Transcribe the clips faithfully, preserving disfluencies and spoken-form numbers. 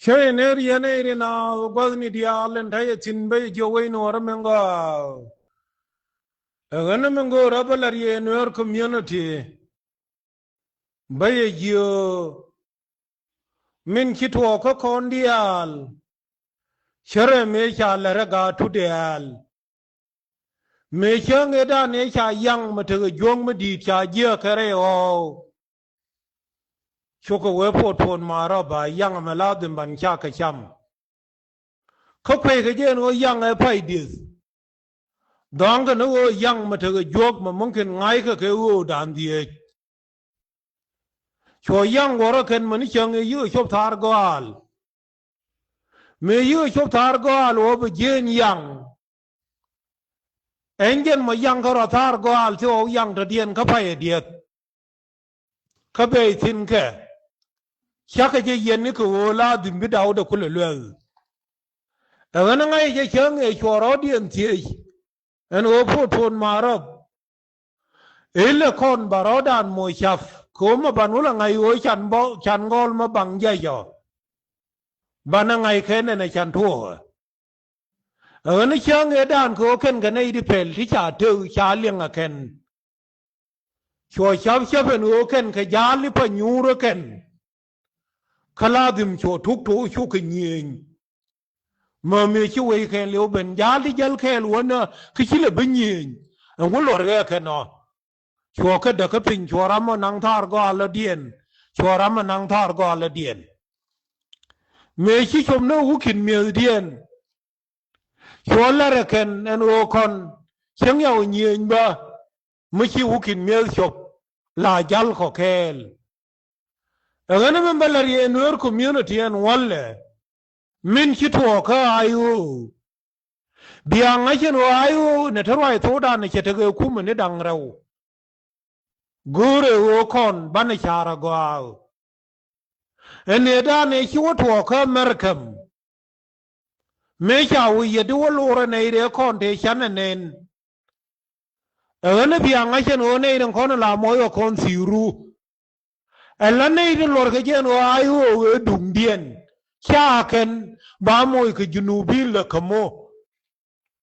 Cä yɛ ner yɛn ɛ ri naath gua̱thni diaal in ta̱yɛ thi̱n bä yɛ jiök wec Nuɔɔrä min gɔaa. Ɛ ɣän min go̱o̱rä bä la̱r yɛ Nuer community. Bä yɛ jiök min ci tuɔɔk kä kɔn diaal. Cärɛ mëë ca la̱rä gaa tut diaal. Mëë cäŋ ëëdan ëë ca yaŋ mi tekɛ juɔ̱k mi di̱i̱t ca jiääk kɛ rɛy ɣɔw. Cukɛ wee puɔt puɔt maarɔ ba yaŋ ɛmɛ la dhim ban cakɛ cam. Kä kueykɛ jɛ ɛn ɣöö yaŋ ɛ pay dieth. Dhɔaŋkɛ ni ɣöö yaŋ mi tekɛ juɔ̱k mi mumkin ŋa̱ckɛ kɛ ɣöödan dhieec. Cuɔ yaŋ guɔ̱rä kɛn mi ni cäŋ ëë yiëë cop thaar gɔaal. Mëë yiëë cop thaar gɔaal ɣöö bi jiëën yaŋ. Ɛn jɛn mɔ yaŋ kä rɔ thaar gɔaal thil ɣɔw yaŋ tɔ̱diɛn kä payɛ dieth. Kä bɛy thi̱n kɛ. Cakɛ jɛ yɛn ni kɛ ɣöö la dhim bi daw dee kulɛ luɛth. Ɛ ɣän ŋa̱c jɛ cäŋ ëë cuɔ rɔɔdiɛn thiec. Ɛn ɣöö puɔt puɔt maarɔp. Ilɛ kɔn ba rɔɔdan moc ca̱p kɛ ɣöö mɛ ban wulɛ ŋa̱c ɣöö can bä can gɔl mɛ baŋ jiac ɔ. Banɛ ŋa̱c kɛn ɛn ɛ can tuɔɔkɛ. Ɛ ɣän cäŋ ëëdan kɛ ɣöö kɛn kɛ nɛy ti pɛl ti ca tëk ca liɛŋ ɛ kɛn. Cuɔ ca̱p ca̱p ɛn ɣöö kɛn kɛ ja̱a̱l i̱ pa nyuurä kɛn. Kä la dhim cuɔ tuk tok cukɛ nyiëëny. Mämi ci wec kɛn liw ben ja̱a̱l ti jäl kɛɛl wänä kä ci lɛ bi nyiëëny. Ɛn wä luɔr ɣɛ kɛn ɔ. Cuɔ kä däk kä piny cuɔ ram ɔ naŋ thaar gɔaal lɔdiɛn. Cuɔ ram ɔ naŋ thaar gɔaal lɔdiɛn. Mëë ci cop ni wi̱i̱ ki̱n mi̱ethdiɛn. Cuɔ lärɛ kɛn ɛn ɣöö kɔn cieŋ yaw nyiëëny bä. Mi ci wi̱i̱ ki̱n mi̱eth cop la jal kɔ kɛɛl. Ɛ ɣän min bä lär yɛ Nuer community ɛn wälɛ. Min ci tuɔɔk kä I O. Bia ŋa̱c ɛn ɣöö I O nɛ te ruac thokdan cɛ tekɛ kumɛ ni da̱ŋ rɛw. Go̱o̱rɛ ɣöö kɔn banɛ ca̱r agɔaa. Ɛn ëëdan ëë ci wä tuɔɔk kä Mɛrkɛm. Mëë ca wä yɛ di wä lorɛ nɛy rɛɛ kɔn tëë canɛ nɛn. Ɛ ɣän ɛ bia ŋa̱c ɛn ɣöö nɛy tin kɔn ɛ la mɔc ɛ kɔn thi̱i̱ru. Ɛ la nɛy tin luɔrkɛ jɛ ɛn ɣöö I O ɣöö duŋdiɛn ca kɛn ba moc kɛ Junubin lɛ kä moc.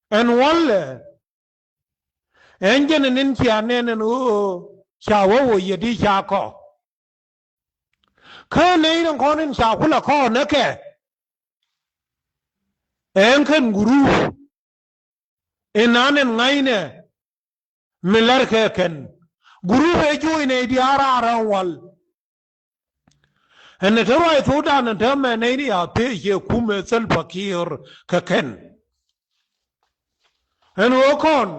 Ɛn wälɛ. Ɛn jɛn ɛ ni̱n cia nɛn ɛn ɣöö ca wä wä yɛ di ca kɔ. Kä nɛy tin kɔn in ca kulɛ kɔn ɛ kɛ. Ɛn kɛn gurup. Inan in ŋa̱cnɛ mi lär kɛ kɛn. Gurup ëë juuc nɛy diaal raar ɛn wal. Ɛn ɛ te ruac thokdan ɛn te mɛ nɛy ni a pec ɛ kumɛ Salva Kiir kɛ kɛn. Ɛn ɣöö kɔn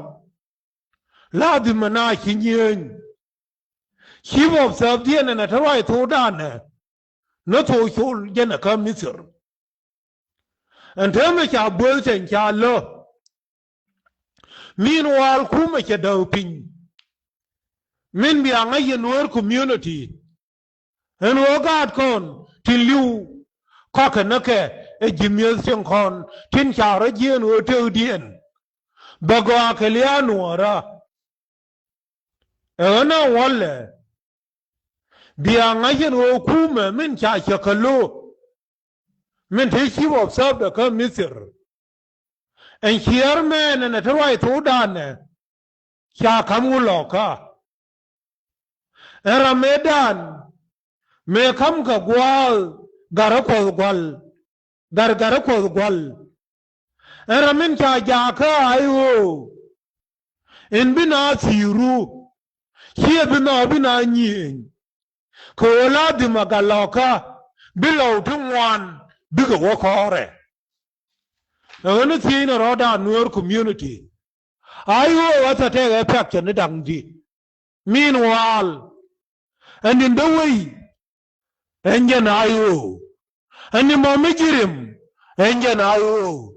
la dhim ɛn a ci nyiëëny. Chief of staff diɛn ɛn ɛ te ruac thokdan ɛ ni thok col jɛn ɛ kä Mithir. Ɛn täämɛ ca buɔth cɛny ca lä. Meanwhile kumɛ cɛ däk piny. Min bia ŋäc yɛ Nuer community. Ɛn ɣöö gaat kɔn tin li̱w kɔakɛ näkɛ ɛ ji̱ mi̱eth cieŋ kɔn tin ca rɔ jiɛɛn ɣöö tëkdiɛn. Bɛ gɔaa kɛ lia̱a̱ Nuɔɔrä. Ɛ ɣän a wälɛ. Bia ŋa̱c ɛn ɣöö kumɛ min ca cä kä lo̱o̱. Min te chief of staff dɛ kä Mithir. Ɛn ciɛɛr mɛɛn ɛn ɛ te ruac thokdan ɛ. Ca ka̱m wä lɔkä. Ɛn ram mëëdan mëë ka̱m kɛ gua̱a̱th garä kuɔth gua̱l. Gar garä kuɔth gua̱l. Ɛn ram min ca jakä I O. In bi na thi̱i̱ru. Ciɛ bi na bi na nyiëëny. Kɛ ɣöö la dhim a gat lɔkä bi lɔw ti ŋuan bikɛ wä kɔɔrɛ. Ɛ ɣän ni thiec ni rɔɔdan Nuer community. I O ɣä thɛ tɛk ɛ pɛk cɛ ni da̱ŋ di. Meanwhile, ɛn in dee wei ɛn jɛn I O. Ɛn in mɔ mi ji̱ rim ɛn jɛn I O.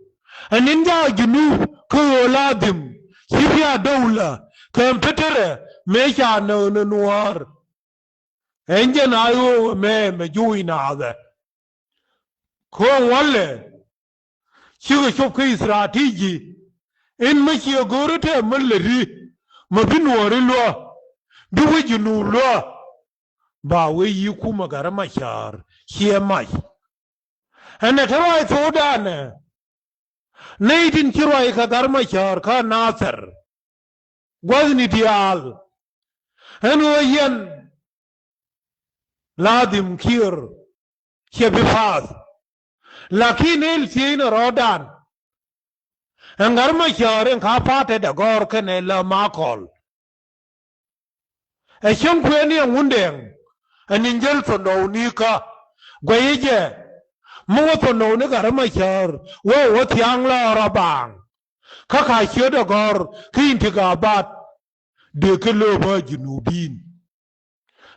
Ɛn in jaak Junub kä ɣöö la dhim ci bia dowla kɛn Pitɛrɛ mëë ca näk ni Nuäär. Ɛn jɛn I O mɛ mɛ juuc naathɛ. Ko̱o̱ŋ wälɛ. Cikɛ cop kä strategy. In mä ciɛ go̱o̱ri tɛ mä läri. Mä bi Nuɔɔri luä. Bi wä Junub luä. Ba wee yi kumɛ Gat Macar ciɛ mac. Ɛn ɛ te ruac thokdan ɛ nɛy tin ci ruac kɛ Gat Macäär kä Nathir. Gua̱thni diaal ɛn ɣöö yɛn ladhim Kiir cɛ bi pass. Lakin ëël thiecni rɔɔdan ɛn Gat Macäär ɛn ka pa̱a̱t tɛt ɛ gɔ̱r kɛnɛ lä Makɔl. Ɛ cäŋ kuëëni ɛ Ŋundɛŋ ɛ ni jäl thɔndɔɔni kä guɛyä jɛ mi wä thɔndɔɔni Gat Macäär wä wä thia̱a̱ŋ lɔɔr a baaŋ. Kä ka ciöt ɛ gɔ̱r kä in ti gabat dee kä lööpä Junubin.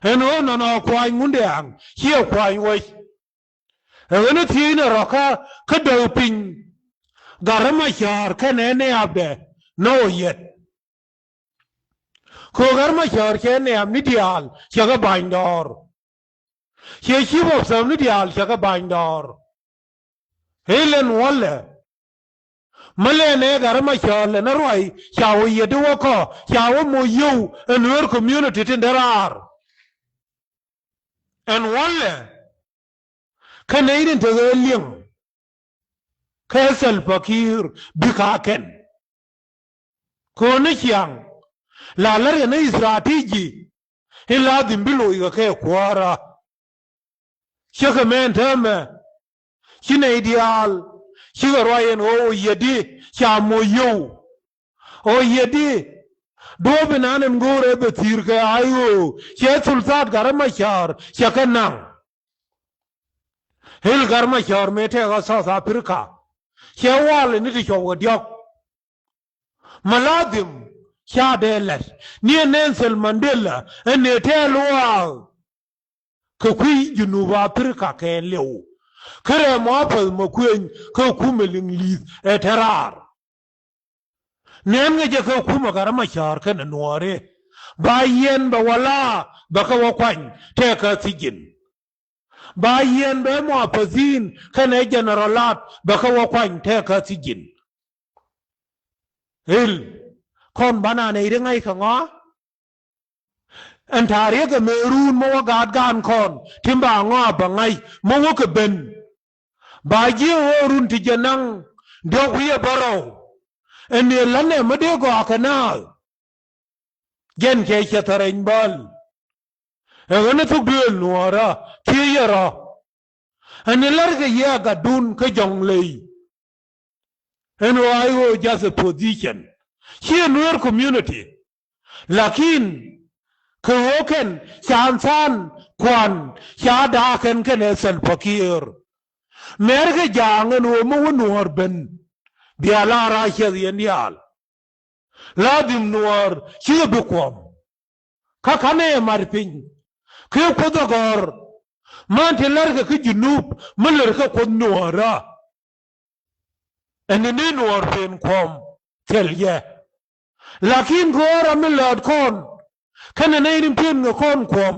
Ɛn ɣöö nɔnɔ kuany Ŋundɛŋ ciɛ kuany wec. Ɛ ɣän ɛ thiecni rɔ̱kä kä däk piny Gat Macäär kɛnɛ nɛɛpdɛ nɔ yɛt. Kɛ ɣöö Gat Macäär cɛ nɛɛpni diaal cɛ kɛ ba̱ny dɔɔr. Cɛ chief of staff ni diaal cɛ kɛ ba̱ny dɔɔr. Ëël ɛn wälɛ mi lɛ nɛ Gat Macäär lɛ nä ruac ca wä yɛt di wä kɔ ca wä moc yio̱w ɛ Nuer community tin dee raar. Ɛn wälɛ kä nɛy tin te ɣä liɛŋ kɛ Salva Kiir bi ka kɛn. Kɛ ɣöö ni ciaŋ la lär kɛ ni strategy in ladhim bi loc kɛ kɛ kuäärä. Cä kɛ mɛn täämɛ ci nɛy diaal cikɛ ruac ɛn ɣöö yɛt di ca moc yio̱w. Ɣöö yɛt di duɔ̱ɔ̱p inan ɛn go̱o̱rɛ bɛ thi̱i̱r kɛ a i̱ ɣöö cɛ thulthat Gat Macäär cɛ kɛ naŋ. Ëël Gat Macäär mëë tɛɛk ɣä South Africa cɛ wal ni ti cuɔp kɛ diɔ̱k. Ma ladhim ca dee lɛt ni ɛ Nelson Mandela ɛ nëë tɛɛl waak kɛ kui̱ Junub Africa kɛ liw. Kä rɛɛ mɔ a päth mɔ kuëny kä kumɛ liŋ li̱th ɛ te raar. Nɛn ŋäcɛ kɛ kumɛ Gat Macäär kɛnɛ nuɔɔri ba yɛn bɛ wala bɛ kɛ wä kuany tɛɛkä thi̱ji̱n. Ba yɛn bɛ mɔ a päthi̱n kɛnɛ jɛnɛrɔlat bɛ kɛ wä kuany tɛɛkä thi̱ji̱n. Ëël kɔn bananɛ i̱ ri ŋa̱c kɛ ŋɔa. Ɛn ta̱a̱ riɛk ɛmɛ ruun mi wä gaat gaan kɔn tin ba ŋɔak bɛ ŋa̱c mi wä kɛ ben. Ba ji̱ ɣöö run ti jɛ naŋ diɔ̱k wi̱i̱ ɛ bärɔw. Ɛn ni ɛ la̱t nɛ mi dee gɔaa kɛ naath. Jɛn kɛ cɛ thärɛny bäl. Ɛ ɣän ɛ thuk duëël nuɔɔrä thiec yɛ rɔ. Ɛn ni lär kɛ yɛ gatdun kä jɔ̱ŋ ley. Ɛn ɣöö a i̱ ɣöö just a position. Ci ɛ Nuer community. Lakin kɛ ɣöö kɛn ca than kuan ca da̱a̱kɛn kɛnɛ Salva Kiir. Mɛr kɛ ja̱a̱ŋ ɛn ɣöö mi wä nuɔ̱ɔ̱r ben bia la rac ciɛth yɛn diaal. Ladhim nuɔ̱ɔ̱r cikɛ bi kuɔm. Kä ka̱nɛ mat piny kɛ kuoth agɔ̱r. Man ti lärkɛ kä Junub mi lärkɛ kuoth nuɔ̱ɔ̱rä. Ɛn ni ni nuɔ̱ɔ̱r pen kuɔm thil yɛ. Lakin kɛ ɣöö ram mi läät kɔn kɛnɛ nɛy rin pen kɛ kɔn kuɔm.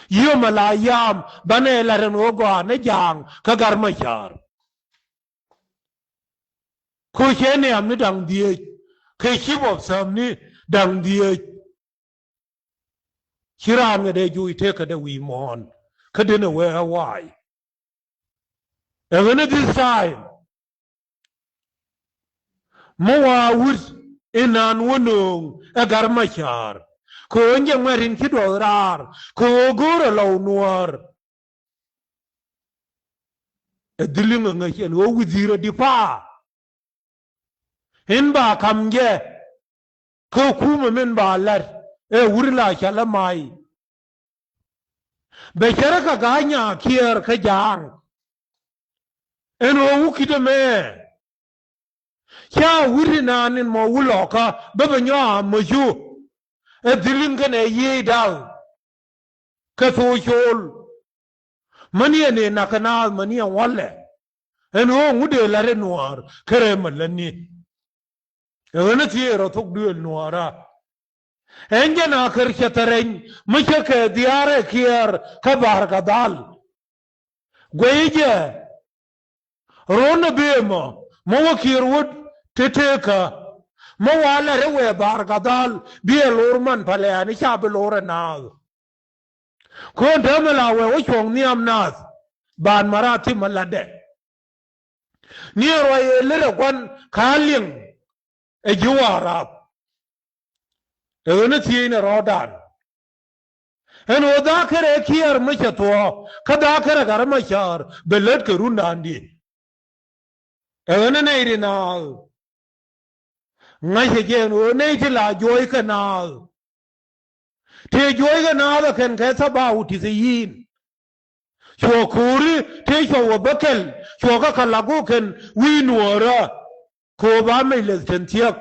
Yiöm ala yam banɛ lat ɛn ɣöö gɔaa ni ja̱a̱ŋ kä Gat Macäär. Kɛ ɣöö cɛ nɛɛm ni da̱ŋ dhieec kɛ chief of staff ni da̱ŋ dhieec. Ci raan kɛ dee juuc tëëk kɛ dee wi̱i̱ muɔ̱ɔ̱n kä dee ni wee ɛ wa̱a̱y. Ɛ ɣän ɛ this time mi wa wut inan wä nööŋ ɛ Gat Macäär. Kɛ ɣöö jɛ ŋuɛ̈t in ci duɔth raar kɛ ɣöö go̱o̱rɛ lɔw nuäär. Ɛ dhiliŋ ɛ ŋäc ɛn ɣöö wi̱dhi̱i̱r ɛ dipaa in ba ka̱m jɛ. Kä kumɛ min ba la̱t ɛ wur la ca lä may. Bɛ cärä kɛ ga̱a̱c nyaa kiɛɛr kä ja̱a̱ŋ. Ɛn ɣöö wä ki̱t ɛmɛ ca wur inan in mɔ wä lɔkä bä bɛ nyɔaa mäcu. Ɛ dhiliŋ kɛnɛ yiëëc da̱a̱k. Kɛ thok col. Mäni ɛn ëë nakä naath mäni ɛn walɛ. Ɛn ɣöö ŋut ëë la̱t ɛ nuäär kärɛ mä lätni. Ɛ ɣän ɛ thieec rɔ thok duëël nuäärä. Ɛn jɛn a kär cɛ thärɛny mi cä kɛ dhiaar ɛ kiɛɛr kä Ba̱a̱r Gadhal. Guɛy jɛ. Ro̱n ɛ bëë mɔ mi wä kiɛɛr wä teteekä. Mi wa lɛr ɛ wëë Ba̱a̱r Gadhal bi ɛ lo̱r man palɛ ani ca bi lo̱r ɛ naath. Köön täämɛ la wëë wä cuɔ̱ŋ nhiam naath. Ban mara thim ɛ latdɛ. Ni ɛ ruac ɛ lät ɛ gua̱n ka liŋ ɛ ji̱ Warap. Ɛ ɣän ɛ thiec ni rɔɔdan. Ɛn ɣöö dhakärɛ Kiir mi cɛ thuɔ̱ɔ̱ kä dhakärɛ Gat Macar bɛ lät kɛ rundandiɛn. Ɛ ɣän ɛ nɛy ti naath. Ŋa̱cä jɛ ɛn ɣöö nɛy ti la juɔ̱ɔ̱c kɛ naath. Tëë juɔ̱ɔ̱c kɛ naath ɛ kɛn kɛ thabaw ti thɛ yi̱i̱n. Cuɔ ko̱ri tëë cuɔ wä bä kɛl cuɔ kä kɛ lak wä kɛn wi̱i̱ nuɔ̱ɔ̱rä. Kɛ ɣöö ba mec lɛth tɛn thiäk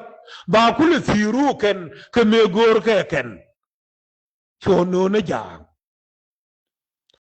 ba kulɛ thi̱i̱ru kɛn kɛ mëë go̱o̱r kɛ kɛn. Cuɔ no̱o̱nä ja̱a̱ŋ.